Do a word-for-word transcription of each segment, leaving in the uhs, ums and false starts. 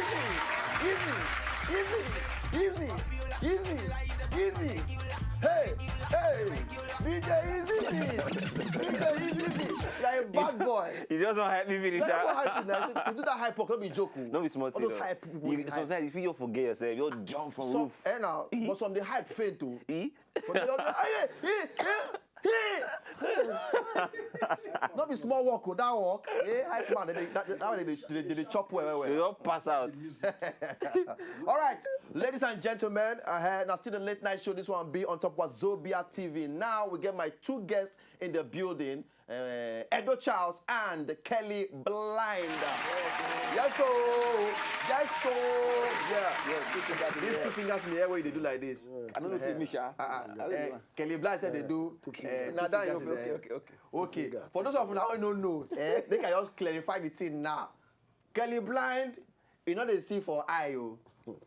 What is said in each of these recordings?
Easy, easy, easy, easy, easy. Hey, hey, D J Easy, D J Easy, you are a bad boy. You just want hype me finish. That's what ah. Hype now. So, to do that hype work, no be joke. Oh. No be small All thing. Those Oh. Hype people. You- Dey hype. Sometimes you feel you forget yourself. You just jump from Some, roof. Eh, now, but some dey hype faint too. E? But they don't, eh, eh, eh, eh. No be small work, oh, that work. Eh, hype man, they, they, that, that one they, they, they, they chop well, well, You well. Don't pass out. All right, ladies and gentlemen, uh, now still the late night show. This one be on top of Zobia T V. Now we get my two guests in the building, uh, Edo Charles and Kelly Blind. Yes, so, yes, so, yeah. Yeah, two fingers in the These two air. Fingers in the air where they do like this. I don't know if you Misha. Uh, uh, eh, Kelly Blind said they do. Two Eh, fingers. now that you Okay, okay, okay, okay. Okay. Finger, For those of you who don't know, eh, they can just clarify the thing now. Kelly Blind, you know they see for eye, oh.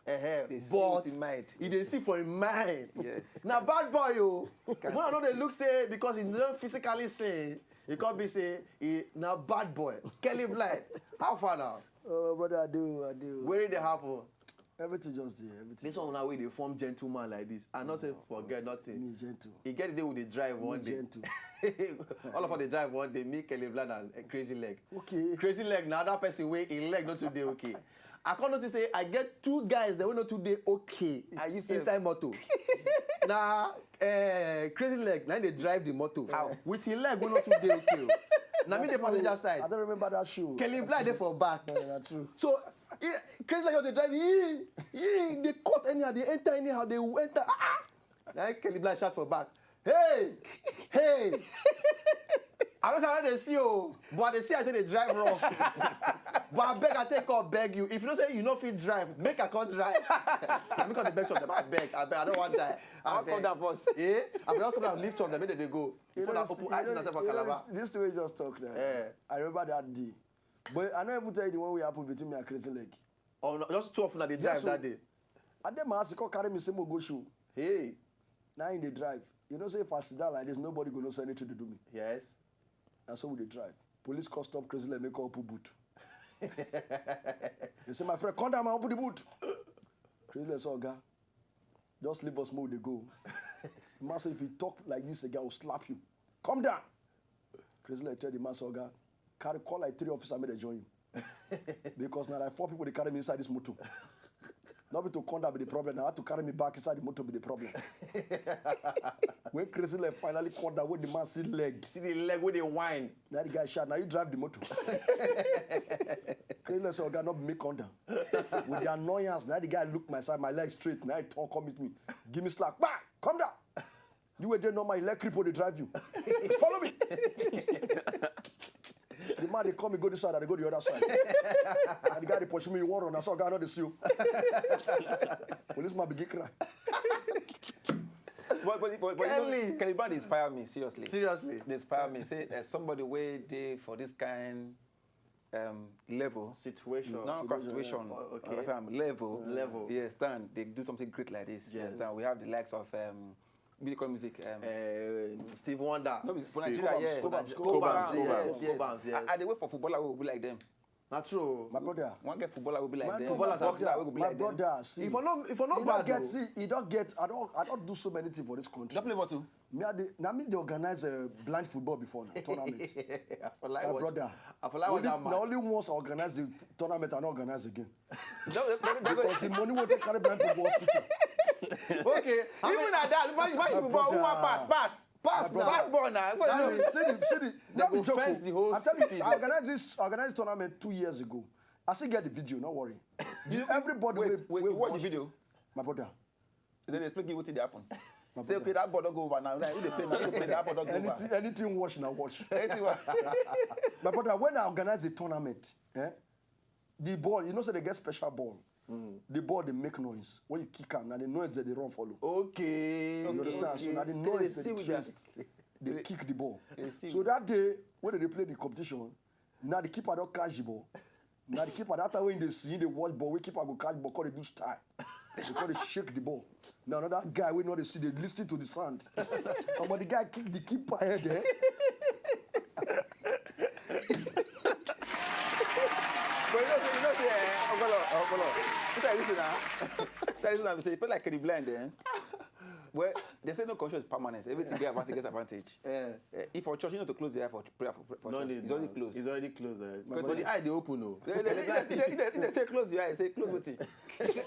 Eh, eh, They see but with him mind. He dey see for him mind. Yes. Now bad boy, oh. When I know they look say because he don't physically see, he can't be say he now bad boy. Kelly Blind, how far now? Oh, brother, I do, I do. Where did it happen? Everything just there. Everything. This one now where they form gentleman like this. I not say forget nothing. Me gentle. You get the day with the drive one Me day. Gentle. All of us dey drive one day. Me, Kelly Blind, and uh, Crazy Leg. Okay. Crazy Leg now that person wey him leg not today okay. I can't notice say I get two guys that wey not today okay. Are you safe? Inside motor? Now, uh, Crazy Leg now they drive the motor. How? With his leg wey not today okay. Oh. Now me the passenger side. I don't remember that show. Kelly Blind dey for back. Yeah, that's true. So, eh, Crazy Leg just dey drive. He, he, they cut anyhow. They enter anyhow. They enter. Ah, ah. Now Kelly Blind shout for back. Hey, hey. I don't know how they see you, but they see I take the drive wrong. But I beg, I take up, beg you. If you don't say you know fit drive, make I can't drive. I make the beg of them. I beg, I beg. I don't want die. I I'll beg. Come down first. Eh? I will come down, lift up, then make they go. You Before know, I this, open you eyes know, myself for you know, Calabar. this, this thing we just talk now. Eh. I remember that day. But I never even tell you the one we happened between me and Crazy Leg. Oh, no, just two of them they drive Yes, so- that day. I then my ass come carry me say mo go show. Hey, Now in the drive. You know, say if I sit down like this, nobody gonna say anything to do me. Yes. And so we dey drive. Police come stop Crazy Leg, make all put boot. They say, my friend, come down, man, put the boot. Crazy Leg say, Oga, just leave us more, they go. The man say, if you talk like this again, I will slap you. Come down. Crazy Leg tell the man say, Oga, carry call like three officers, make they join you. Because now like four people they carry me inside this motor. Not be to come down be the problem. Now to carry me back inside the motor be the problem. When Crazy Leg finally come down, when the man see leg, See the leg with the wine. Now the guy shout, now you drive the motor. Crazy Leg say, Oga, not be me come down. With the annoyance, now the guy look my side, my leg straight. Now he talk come meet me. Give me slack. Bah! Come down. You were there normal, electric people they drive you. Follow me. The man they call me go this side, I go the other side. And the guy they pursue me, you want run, I saw guy not the see you. Policeman begin cry. But, but, but, but you know, Kelly. Kelly Blind inspire me seriously. Seriously. They inspire me. Say there's somebody way there for this kind um, level. Situation. No, situation. Oh, okay. Understand? Level. Level. Yes, stand. They do something great like this. Yes. Yes, stand. We have the likes of um, what do you call music? Um, Uh, Steve Wonder. no, for Steve Nigeria, yeah. Cobams, Cobams, Cobams, Cobams, yes, yeah. Cobams, yes. I, I dey wait for footballer who will be like them. Not true. My brother. One get footballer will be like My them. Footballers Boxer are- will be My like them. brother, see. If I no, if I no You bad don't get though. See, you don't get. I don't. I don't do so many things for this country. Don't play ball too. Me, I dey, now me they organize a blind football before now tournament. I for like My watch. Brother. I for like only, watch that na match. Only once I organize the tournament, I don't organize again. No, no, no, no, no. Because the money will take carry blind people hospital. Okay. How Even many, at that, imagine, imagine My football. Who want brother. pass? Pass. Pass, Pass pass. Ball now. See the, see the, see the, They not go be joke. fence the whole I tell you, field. I organized this, I organized this tournament two years ago. I still get the video. No worry. Everybody Wait, will, wait, will you watch the video? My brother. Then they explain you what did happen. Say okay, that ball don't go over now. Now who they play now? Who they play? That ball don't go Anything, over. Anything watch now watch. Anything wa- My brother, when I organize the tournament, eh, the ball, you know, say they get special ball. The ball they make noise when you kick am. Now the noise that they run follow. Okay. You understand? So now the They noise see they with their- twist, they kick the ball. They see So with- that day when they play the competition, now the keeper don't catch the ball. Now the keeper that time when they see the watch ball, we keeper go catch ball, call they do style. They call they shake the ball. Now another guy we know they see they listen to the sound. But the guy kick the keeper head, eh? But you know, say You know say, eh, Okolo, Okolo. What I listen now? What I listen now, say, people like Kenny Blind, eh? Well, they say no condition is permanent. Everything get advantage, gets advantage. Eh. Eh, if for church, you know to close the eye for prayer for, for No church. It's already closed. It's already closed, eh? But the eye dey open, oh. They, they, they, they, they, they say close the eye, say close wetin?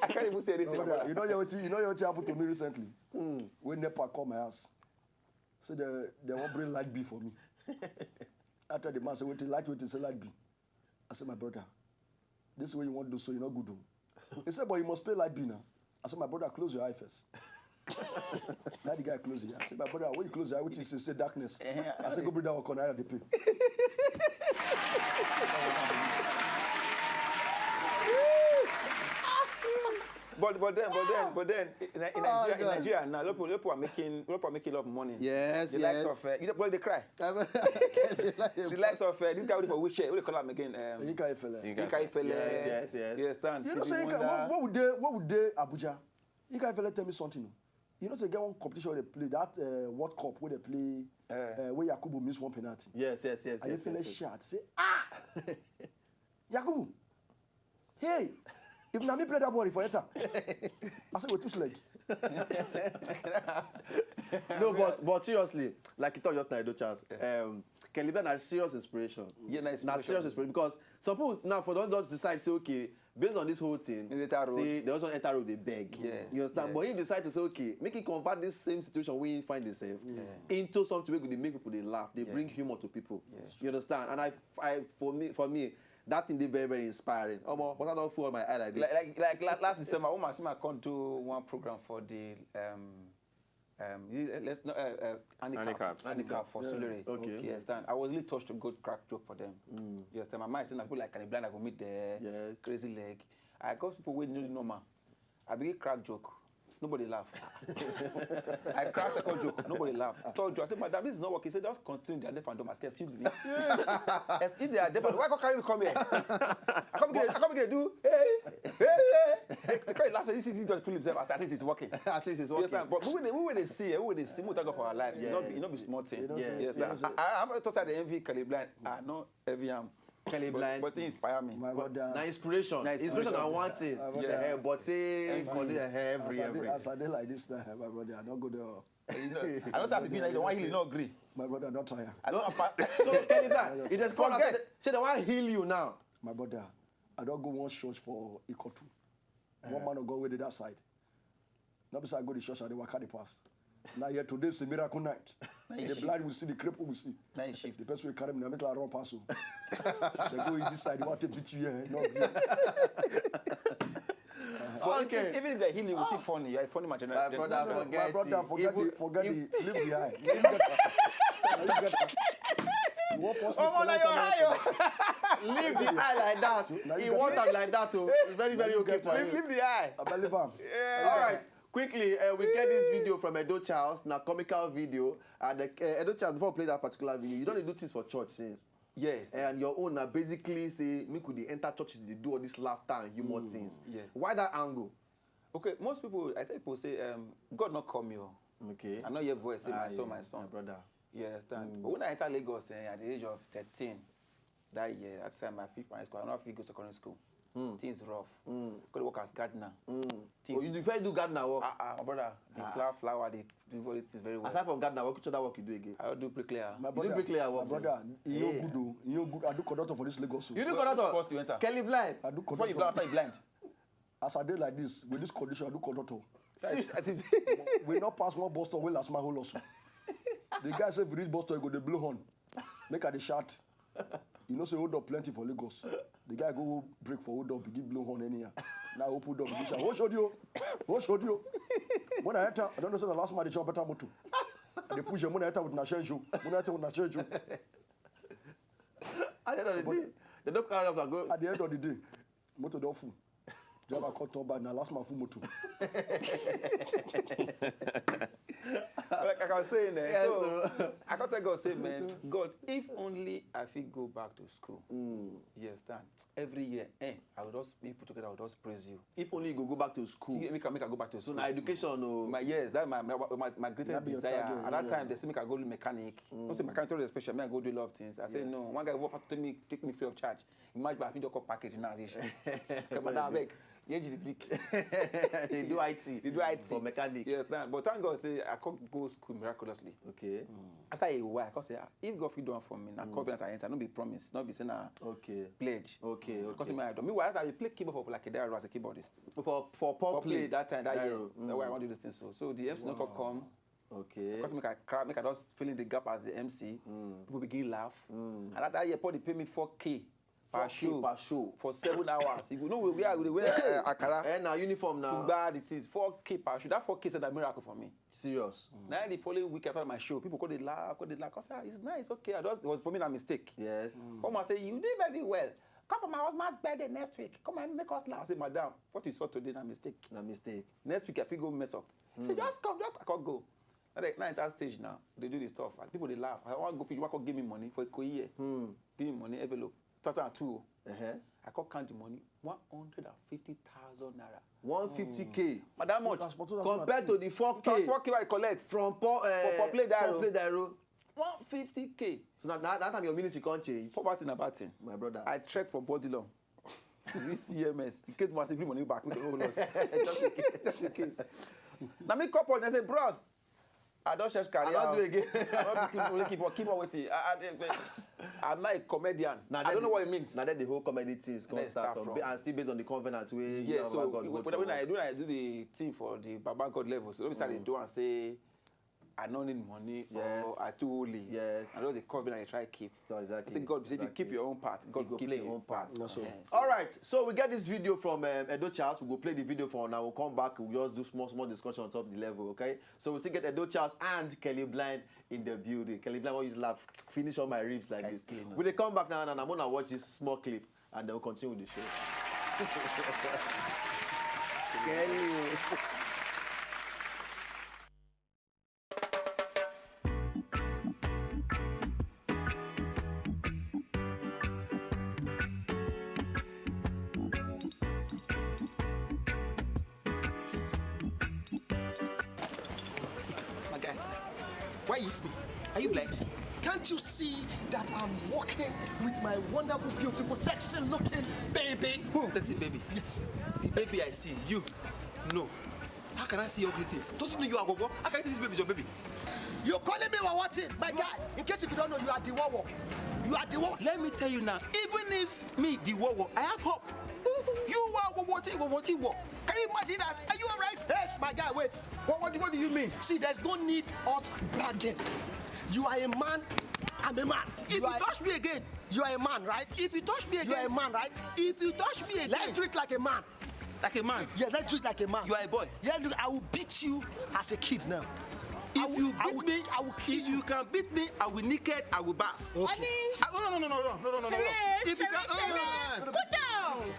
I can't even say anything. No, about brother, that. You know what you, you know what happened to me recently? When NEPA come my house, say they, they won't bring light bill for me. After the man say, "Wetin light, wetin say light bill?" I say, "My brother, this way you want to do so, you not good, oh." He said, "But you must pay light bill now." I said, "My brother, close your eye first." Now the guy close his eye. I said, "My brother, when you close your eye, what you say, say darkness." I said, "Go bring that one, come out of the pay." But but then but then but then in, in Nigeria, in Nigeria now, a lot of people, a lot of people are making, a lot of people are making a lot of money. Yes, the likes of, uh, you know, but they cry. The likes of, uh, this guy with the wheelchair, what do they call him again? Um, Yinka Efele. Yinka Efele. Yes, yes, yes. Yes, stand. You know, Stevie say Yinka, Wonder. What, what would they, what would they Abuja? Yinka Efele tell me something, oh. You know, say get one competition they play, that, uh, World Cup where they play, uh, where Yakubu miss one penalty. Yes, yes, yes. And yes, Efele yes, yes. Shout, say, "Ah!" Yakubu, hey, if na me play that ball, if I enter, I say, "With which leg?" No, but, but seriously, like you talk just now, Edo Charles, um, Kelly Bland na serious inspiration. Yeah, na Na inspiration. Serious inspiration because some people now for don't just decide say, okay, based on this whole thing, They enter road. Say they also enter road, they beg. Yes, You understand? But yes. He decide to say, okay, make him convert this same situation where he find himself into something where they make people they laugh, they Yeah. Bring humor to people. Yes. You understand? And I, I, for me, for me, that thing they very, very inspiring. Omo, but I don't fall my eye like this. Like, like, like la-, last December, woman see my come do one program for the, um, um, you, uh, let's not, uh, uh, handicap, Handicap. Handicap for Yeah. Surulere. Okay. You understand? I was really touched to go crack joke for them. You understand? My mind saying, "I go like Caliban, I go meet the Yes. Crazy leg." I got people with no normal. I begin crack joke. Nobody laugh. I crack second joke. Nobody laugh. Third joke, I said, "Madam, this is not working." He said, "Just continue. They are deaf and dumb. Excuse me." As if they are deaf and why can't carry me come here? I come here, I come here, do, hey, hey, hey. They can't laugh. This is just Philip Zeb. At least it's working. At least it's You working. Understand? But we will, we will see, we will see, we talk of our lives. Yes. It not be, it not be small thing. You know, Yes. say, Yes, you know, sir. Say, I, I, I thought that the M V Caliban, I know heavy am. Kelly But, Blind. But he inspire me. My But brother. Na inspiration. Na Inspiration inspiration. Na one thing. My brother. Yeah, but say Every- call it every As I dey, every. As I dey like this now, my brother, I don't go there. You know, I don't have to be like the one he no agree. My brother, don't try am. I don't have pa- So Kelly Blind, it just call and say, Forget. Say the one heal you now. My brother, I don't go one church for Ikotu. One man of God waited that side. Not beside go the church, I dey waka the pass. Now here today is a miracle night. Now you The shift. Blind will see, the cripple will see. Now you shift. The person will carry me, I make like run pass. Oh. They go in this side, they want to beat you here. No, But Okay. Even, even if they heal you, you see funny. You're a funny man. My brother, forget My brother, it. Forget Even the, forget if the, leave the eye. Leave the eye. Leave the eye. You want force me Oh, to now you're high. Oh. Leave the eye like that. Now you He get want it. Am like that. Oh. It's very, Now very you okay get for it. Leave, you. Leave the eye. I believe him. Yeah. All right. Quickly, uh, we get this video from Edo Charles, na comical video. And uh, Edo Charles, before we play that particular video, you don't do things for church since. Yes. And your own na basically say make we dey enter churches, they do all this laughter and humor Mm, things. Yeah. Why that angle? Okay, most people, I think people say, um, "God not call me. Oh. Okay. I not hear voice say, Ah, my son, yeah, my son." My brother. You understand? Mm. But when I enter Lagos, eh, at the age of thirteen, that year, that time I feel primary school, I don't feel go secondary school. Mm. Things rough. Mm. Go to work as gardener. Mm. Things Oh, you do, first do gardener work? Ah, ah, my brother, they Ah. plow flower, they do all these things very well. Aside from gardener work, which other work you do again? I don't do bricklayer. My You do brother, bricklayer my work, brother, sir? you know Yeah. good though. You know good. I do conductor for this Lagos. You do Which conductor? Course you enter? Kelly Blind. I do Before you conductor. Blind, after you blind. As I dey like this, with this condition, I do conductor. See, that is We not pass one bus stop wey last man hold us. The guy say if you reach bus stop, you go dey blow horn. Make I dey shout. You know say hold up plenty for Lagos. The guy go break for hold up, begin blow horn anyhow. Now open door, begin shout, "Ho shodio! Ho shodio!" When I enter, I don't know say the last man dey chop better motor. They push him, when I enter with na Shenzhou. When I enter with na Shenzhou. At the end of the day, they don't carry up and go. At the end of the day, motor don full. Driver come turn back, na last man full motor. Like I was saying, eh, so I can't tell God, say, man, God, if only I fit go back to school. You understand? Every year, eh, I will just, we put together, I will just praise you. If only you go go back to school. You make, I- make I go back to school. So na education, no. My, yes, that my my, my, my greatest desire. At that time, they say make I go do mechanic. Don't say mechanic, tell you special. Me, I go do a lot of things. I say no. One guy offer to take me, take me free of charge. Imagine I fit just call package now reach. Come on, now, abeg. Yeah, you dey leak. They do I T. They do I T. For mechanic. Yes, now. But thank God, say I can't go school miraculously. Okay. After a while, I come say, "Ah, if God fit do am for me, na covenant I enter, no be promise, no be say na pledge." Okay, okay. Because my, meanwhile, I dey play keyboard for like a day as a keyboardist. For for pop play that time, that year. That's why I want to do this thing. So, so the M C no come come. Okay. Because make I cry, make I just fill in the gap as the M C. People begin laugh. And that, that year, Paul dey pay me four K per show. Per show. For seven hours. You know, we wear, we wear uh, akara. Eh, na uniform now. To buy the things. Four K per show. That four K is a miracle for me. Serious. Now the following week after my show, people go dey laugh, go dey laugh. I say, "Ah, it's nice, okay." I just, it was for me a mistake. Yes. Come and say, "You did very well. Come for my husband's birthday next week. Come and make us laugh." I say, "Madam, what you saw today na mistake." Na mistake. Next week I fit go mess up. Say, "Just come, just I can't go." Now they now enter stage now. They do this stuff. And people they laugh. I want to go for you. Want to give me money for a year. Give me money envelope. Two thousand and two. Uh-huh. I can't count the money. One hundred and fifty thousand naira. One fifty K. Madam, much. Compared to the four K. Four K I collect. From po- uh, for play that. One fifty K. So now that, that time your ministry can't change. Poverty na bad thing. My brother. I trek from Bodilon. Reach C M S. In case my money back, we don't loss. Just in case. Just in case. Now me couple, they say, "Bros, I don't change career. I don't do again. I don't do keep, keep, keep on waiting. I, I, I'm not a comedian. Now I don't know what it means." Now that the whole comedy things come start from, and still based on the covenant where you have God hold for. When I do, I do the thing for the Baba God level. So let me start to do and say, "I don't need money or I too holy." Yes. I know the covenant I try keep. So exactly. I say, "God, if you keep your own part, God will keep your own part." All right. So we get this video from um, Edo Charles. We go play the video for now. We'll come back. We'll just do small, small discussion on top of the level, okay? So we still get Edo Charles and Kelly Blind in the building. Kelly Blind, always laugh, finish all my ribs like this. We dey come back now, and I'm gonna watch this small clip, and then we'll continue with the show. Kelly. My guy, why you hit me? Are you blind? Can't you see that I'm walking with my wonderful, beautiful, sexy looking baby? Who? Sexy baby. Yes. The baby I see, you. No. How can I see your greetings? Don't you know you are Gogo? How can you see this baby is your baby? You calling me Wawatin, my guy? In case if you don't know, you are the Wawa. You are the Wawa. Let me tell you now, even if me the Wawa, I have hope. You are Wawatin, Wawatin, Wawa. Can you imagine that? Are you alright? Yes, my guy, wait. What, what, what do you mean? See, there's no need of bragging. You are a man, I'm a man. If you touch me again, you are a man, right? If you touch me again, you are a man, right? If you touch me again, let's do it like a man. Like a man. Yes, let's do it like a man. You are a boy. Yes, look, I will beat you as a kid now. If you beat me, I will kill you. If you can beat me, I will naked, I will bath. Okay. Honey. Ah, no, no, no, no, no, no, no, no, no. If you can, no, no, no, no, no. Put down.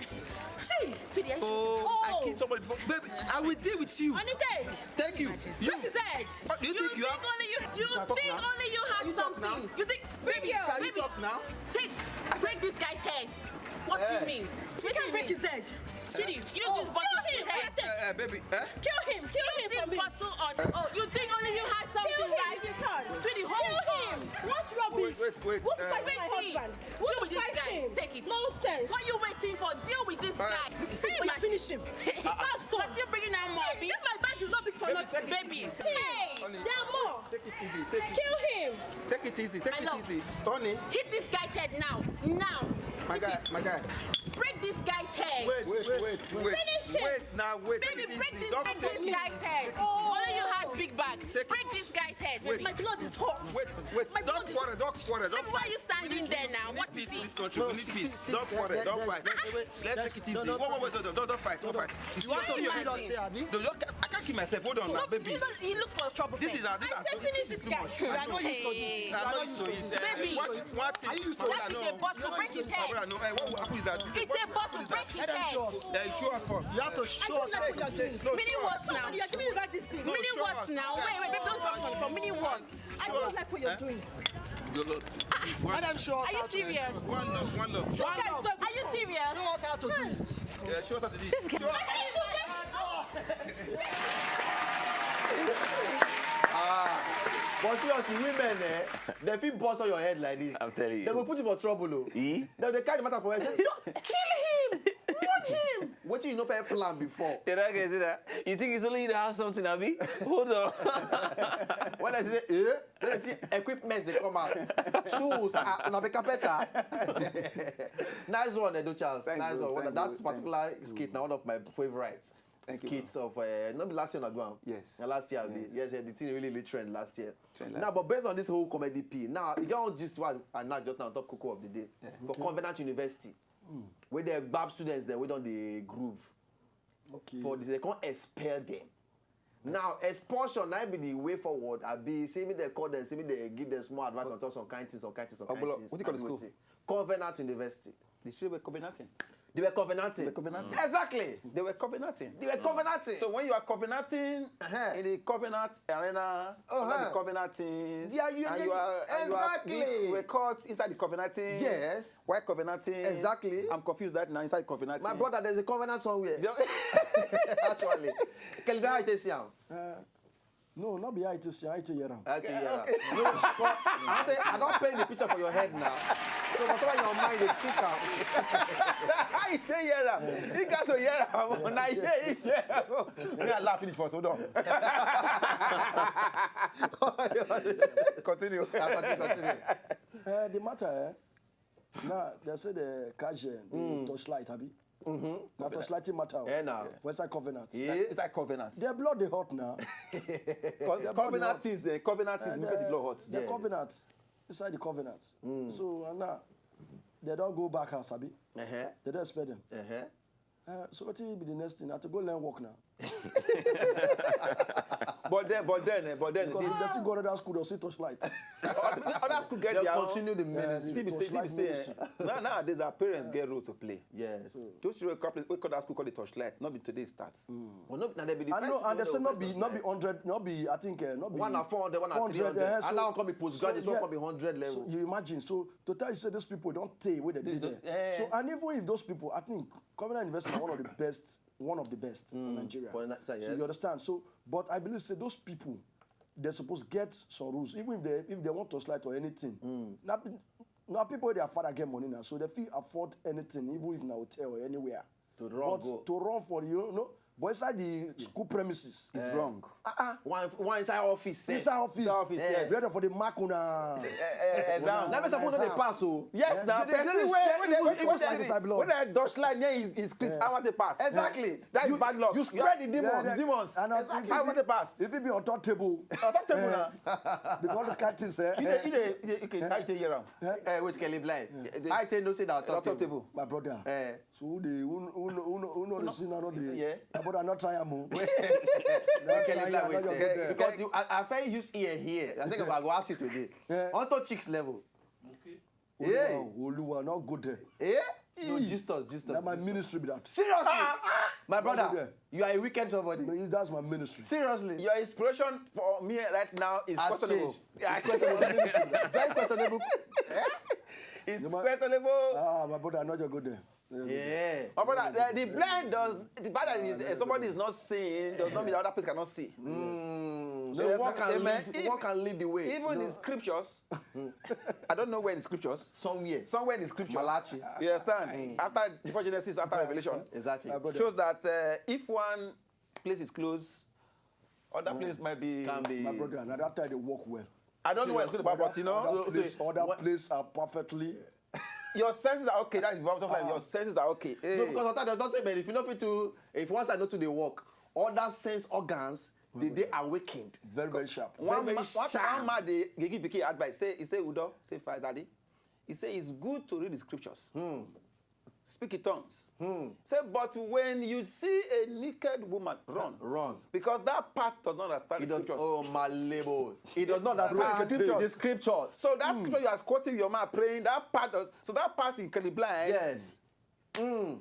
See, see there. Oh, I killed somebody before. Baby, I will deal with you. Honey, take. Thank you. You. Break his head. What do you think you have? Only you, you think only you have something. You think, baby, baby, take, break this guy's head. What do you mean? We can break his head. Sweetie, use this bottle on his head. Eh, eh, baby, eh? Kill him, kill him for me. Use this bottle on. Oh, you think only you have something, right? Sweetie, hold on. What's rubbish? Wait, wait, wait. Wait. Deal with this guy. Take it. Nonsense. What are you waiting for? Deal with this guy. See, finish him. That's all. You're still bringing out more. This my bag is not big for nothing. Baby. Hey, there are more. Take it easy. Take it. Kill him. Take it easy. Take it easy. Tony. Hit this guy's head now. Now. My guy, my guy. Break this guy's head. Wait, wait, wait, wait. Finish him. Wait now, wait. Baby, break this guy's head. Only you has big bag. Break this guy's head. Wait. My blood is hot. Wait, wait. Don't quarrel, don't quarrel, don't fight. Why are you standing there now? What is it? We need peace. Don't quarrel, don't fight. Let's take it easy. Wait, wait, wait, don't, don't fight, don't fight. You want to just say, Abi? No, don't, I can't Kill myself. Hold on now, baby. You, don't, you look for trouble. This is a, this I said finish this guy. We are not used to this. I'm not used to it. Baby, what, what, that is a bottle. Break it. My brother, no. Hey, what happen is that? It's a bottle. Break it. Show us. Show us first. You have to show us. Meaning what now? You're giving me back this thing. Meaning what now? Wait, wait, don't stop for meaning what? I don't like what you're doing. Madam, show us. Are you serious? One love, one love. Are you serious? Show us how to do it. Yeah, show us how to do it. This guy. Ah, but seriously, women, eh, they fit bust on your head like this. I'm telling you. They go put you for trouble, oh. Eh? They, they carry the matter for head. Say, "Don't kill him, wound him." What you know for a plan before? You don't get it, eh? You think it's only you that have something, abi? Hold on. When I say, eh? Then I see equipments they come out. Tools. Ah, una be carpenter. Nice one, Edo Charles. Nice one. That particular skit now one of my favorite skits of, uh, not be last year na go am. Yes. Na last year, yes, yeah, the thing really, really trend last year. Now, but based on this whole comedy P, now you get one gist one and now just now top cocoa of the day for Covenant University, where they gbab students there, we don dey groove. Okay. For this, they can't expel them. Now, expulsion na be the way forward. I be say me they call them, say me they give them small advice on top some kind things, some kind things, some kind things. What do you call the school? Covenant University. The children were covenanting. They were covenanting. They were covenanting. Exactly. They were covenanting. They were covenanting. So when you are covenanting in the covenant arena, all the covenantings, and you are, and you are, exactly, you were caught inside the covenanting. Yes. Why covenanting? Exactly. I'm confused right now inside covenanting. My brother, there's a covenant somewhere. Actually. Kelly, how you take see am? No, not be I T C, I T Yeram. Okay, yeah. No, I say I don't paint the picture for your head now. So for somebody your mind is sick out. I tell Yeram. He got to Yeram. Now yeah, yeah. Me I laugh finish first. Hold on. Continue. Yeah, continue, continue. Uh, the matter, eh? Now they say the Kajen, the torchlight, abi. Mm-hmm. That was slightly matter. Yeah, now. For inside covenant. Yeah. Inside covenant. Their blood they hot now. Because covenant is, uh, covenant is because the blood hot. Their covenant. Inside the covenant. So, and now, they don't go back house, abi. Uh-huh. They don't expect them. Uh-huh. Uh, so what will be the next thing? I have to go learn work now. But then, but then, eh, but then, because if they still go to that school, they'll see torchlight. Other school get their own. Continue the ministry. Still be say, still be say, eh, now, nowadays, our parents get role to play. Yes. Those children wey come, wey come that school call the torchlight, not be today start. But no, now they be the first. I know, and they say not be, not be hundred, not be, I think, uh, not be one na four hundred, one na three hundred. And now come be postgraduate, so come be hundred level. So you imagine, so to tell you say those people don't take where they did there. So, and even if those people, I think Covenant University are one of the best, one of the best for Nigeria. So you understand? So, but I believe say those people, they suppose get some rules. Even if they, if they want torchlight or anything. Now, now people, their father get money now, so they feel afford anything, even if na hotel or anywhere. To run go. To run for, you know, but inside the school premises. It's wrong. Uh-uh. One, one inside office, eh? Inside office. Inside office, yeah. Where for the mark una. Eh, eh, exam. Now, some people dey pass, oh. Yes, now. Person wey, wey dey, wey dey, wey dey torchlight near his, his clip, I want to pass. Exactly. That is bad luck. You spread the demons. Demons. Exactly. I want to pass. If it be on top table. On top table now. Because the kind things, eh? You dey, you dey, you dey, okay, I tell you now. Eh, wait, Kelly blind. I tell no say that on top table. My brother. Eh. So who dey, who, who, who, who know the sin, I know the. Yeah. My brother, not try am o. Not try am, not your good there. Because you, I, I find use ear here. I think I go ask you today. Yeah. Onto chicks level. Okay. Yeah. Oluwa, Oluwa, not good there. Yeah. No, Jesus, Jesus. That my ministry be that. Seriously? My brother, you are a wicked somebody. No, that's my ministry. Seriously. Your inspiration for me right now is questionable. It's questionable ministry. Very questionable. It's questionable. Ah, my brother, not your good there. Yeah. My brother, the, the blind does, the fact that is, uh, somebody is not seeing does not mean the other person cannot see. Mm. So one can lead, one can lead the way. Even in scriptures, I don't know where in scriptures. Somewhere. Somewhere in scriptures. Malachi. You understand? After, before Genesis, after Revelation. Exactly. Shows that, uh, if one place is closed, other place might be. Can be. My brother, now that time they work well. I don't know what I'm talking about, but you know, other place, other place are perfectly. Your senses are okay. That is what I'm talking about. Your senses are okay. No, because sometimes they don't say, man, if you know fit to, if one side not to dey work, other sense organs, they, they awakened. Very, very sharp. One, very, very sharp. One man dey, dey give pikin advice. Say, he say, Udo, say, Father Daddy. He say it's good to read the scriptures. Speak in tongues. Say, but when you see a naked woman, run. Run. Because that part does not understand He the does, scriptures. Oh, my label. He does not understand Scriptures. The scriptures. So that scripture you are quoting, your man praying, that part does, so that part in Kelly Blind. Yes. Mm.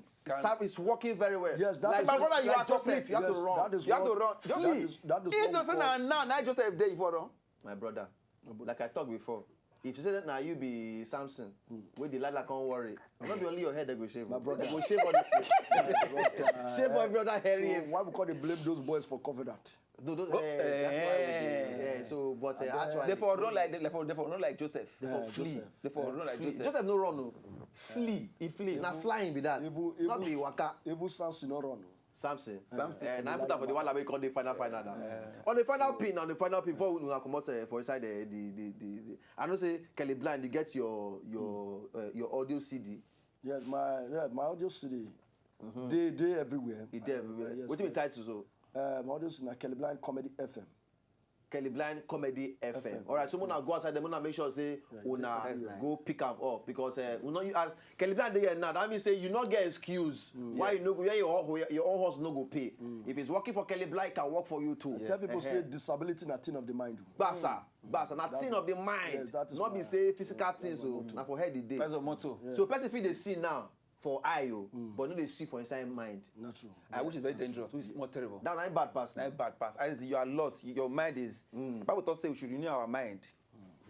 It's working very well. Yes, that's Like My Joseph- brother, you like are Joseph, complete. you have Yes, to run. that is You have to what- run. That is, that is If what doesn't we call- now, now, now Joseph dey for run. My brother, like I talked before, if you say that now you be Samson, wey Delilah come worry, not be only your head they go shave. My brother. They go shave all this thing. Shave every other hairy. So why we call they blame those boys for covenant? No, those, eh, that's why we dey, eh, so, but uh, actually, They for run like they for, they for run like Joseph. Yeah, flee. Joseph. They for run like Flee. Joseph. Joseph no run, no. Flee. He flee. Now flying be that. Even- Not even- be waka. Even Samson no run. Samson. Samson. Eh, now put am for the one that we call the final final now. On the final pin, on the final pin, before we come out uh, for inside the, the, the, the, the, I know say Kelly Blind, you get your your uh, your audio C D. Yes, my yeah, my audio C D. They they everywhere. It there everywhere. Yes, What you yes. Title so? Uh, my audio C D na Kelly Blind Comedy F M. Kelly Blind Comedy F M. F M. All right, so when I go outside, then I make sure say una That's nice. go pick am up because uh, we know you as Kelly Blind dey here now. That means say you no get excuse why you no go where your own- your own house no go pay. If it's working for Kelly Blind, it can work for you too. Tell people Eh, say eh. Disability na thing of the mind. Gbasa, gbasa, na thing of the mind, Yes, that is not be my- say physical that- things that's my o, motto. Na for head e dey. That's your motto. So person fit dey see now for eye o, but no dey see for inside mind. Not true. I wish it's very dangerous, which is more terrible. That na im bad pass. That bad pass. As you are lost, your mind is. Bible talks say we should renew our mind.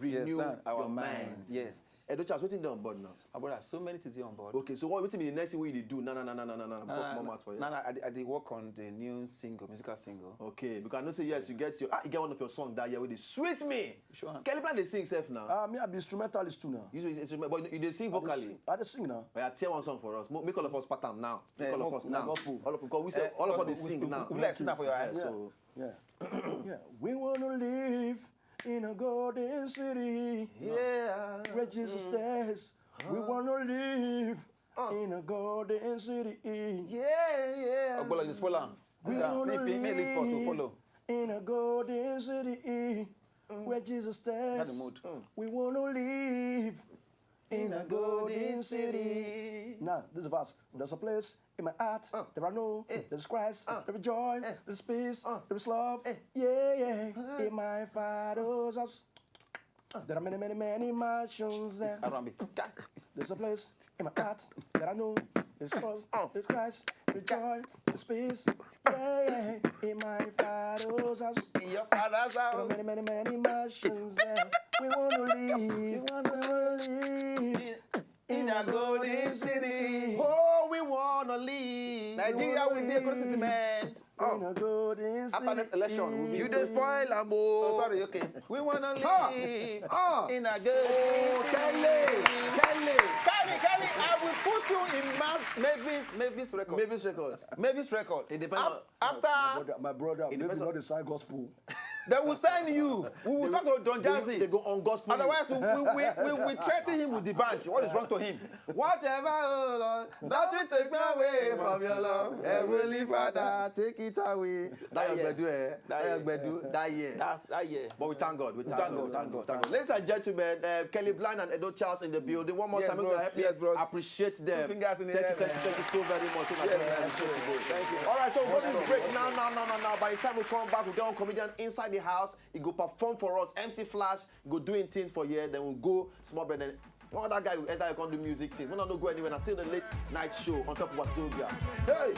Renew Yes, now our your mind. mind. Yes. Edo Charles, wetin dey on board now? My brother, so many things dey on board. Okay, so what wetin be the next thing wey you dey do? Na na na na na na na. Before Nah, comot out for nah, here. nah, I, dey- I dey work on the new single, musical single. Okay, because I know say yes, you get your ah, you get one of your song that year wey dey sweet me. Which one? Kelly Blind dey sing sef now. Ah, me I be instrumentalist too now. You instrument, but you dey sing I dey vocally. sing- I dey sing now. Oya, tear one song for us. Mo- Make all of us part am now. Make Eh, all of mo- us mo- now. mo- All of because we say Eh, all of us we- dey sing we- now. we like sing am for your eye. So Yeah. Yeah. We wanna live in a golden city yeah. where Jesus stays. We wanna live in a golden city. Yeah, yeah. Ogbola, you spoil am. We Yeah. wanna Make it- make it for to live follow. In a golden city where Jesus That's stays. the mood. We wanna live in a golden city. Now, this verse. There's a place in my heart. There are no. There's Christ. There is joy. There's peace. There is love. Yeah, yeah. In my Father's house. There are many, many, many mansions there. Around me. There's a place in my heart that I know. There's love, there's Christ, there's joy, there's peace. Yeah, yeah. In my Father's house. In your Father's There are house. many, many, many mansions there. We wanna live. We wanna live. In a golden city. Oh, we wanna live. Nigeria will be a good city, man. In a golden city. After next election, we'll be You dey spoil am Oh, o. Sorry, okay. We wanna Ha! live Ah. in a golden Oh, city. Kelly, Kelly. Kelly, Kelly, I will put you in Ma- Mavis, Mavis record. Mavis record. Mavis record. It depends Af- on- after My brother, my brother, maybe depends on- not the side gospel. They will sign you. We will talk to Don They, Jazzy. they go on gospel. Otherwise, we, we, we, we, we threaten him with the band. What is wrong to him? Whatever, oh Lord, that will take me away from your love. Heavenly Father, take it away. That your Yeah. gbedu, eh? That your That gbedu, that year. That's that year. But we thank God. We thank, Thank God. God, We thank God. thank Thank God. Ladies and gentlemen, uh, Kelly Blind and Edo Charles in the building. One more Yes, time, make bros. we help me Yes, bros. appreciate them. Two fingers in the Thank air, you, thank you, man. thank you so very much. So much. Yes, man. Thank you. Thank you. All right, so we go this break now, now, now, now, now. By the time we come back, we get one comedian inside the house. He go perform for us. M C Flash, he go do him thing for here. Then we go small break. Then one other guy will enter and come do music things. We not go anywhere. And still the late night show on top of Wazobia. Hey.